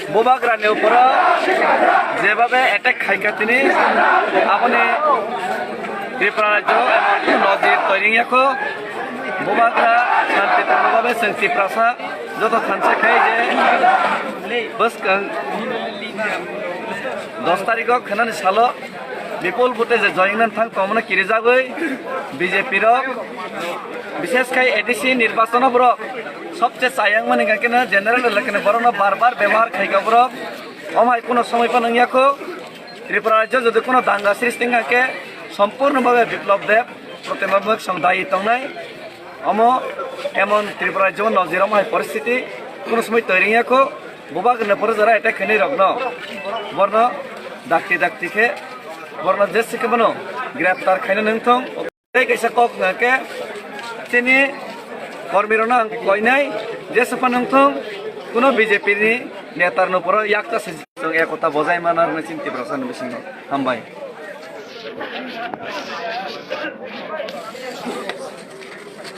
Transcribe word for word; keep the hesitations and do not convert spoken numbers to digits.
Bubagra ni uporo jebabe attack khaikha tini, aboni Tripura rajyo nojir toiring yakho. Bubagra shanti tongma babe chwng Tiprasa joto thansa khai je bwskang dos tarikh o khwnani salo bipul vote je joyeng nan thang tongmano kirijagwi B J P rok, bishes khai A D C nirbachon o borok sobche chayang mani hwnkhe general election borokno bar bar bebohar khaikha borok. Omo hai kuno somoi phano wngya kho. Tripura rajyo jodi kuno danga srishti wngkha khe sompurno bhabe Biplab Deb protimabhumuk song dayi tongnai. Omo emon Tripura rajyo nojir omo hai poristhiti kuno somoi toiring ya kho. Bubagra ni uporo jora attack khainai rokno borno dakti dakti khe borno jesi khe bono greptar khaina nangthong. Tei kaisa kok hwnkha khe chini kormi rokno ang koinai, jesa phano wngthong, kuno B J P ni neta rokno poro yakta se chwng ekota bojai mana rwna chini Tiprasa ni bisingo. Hambai.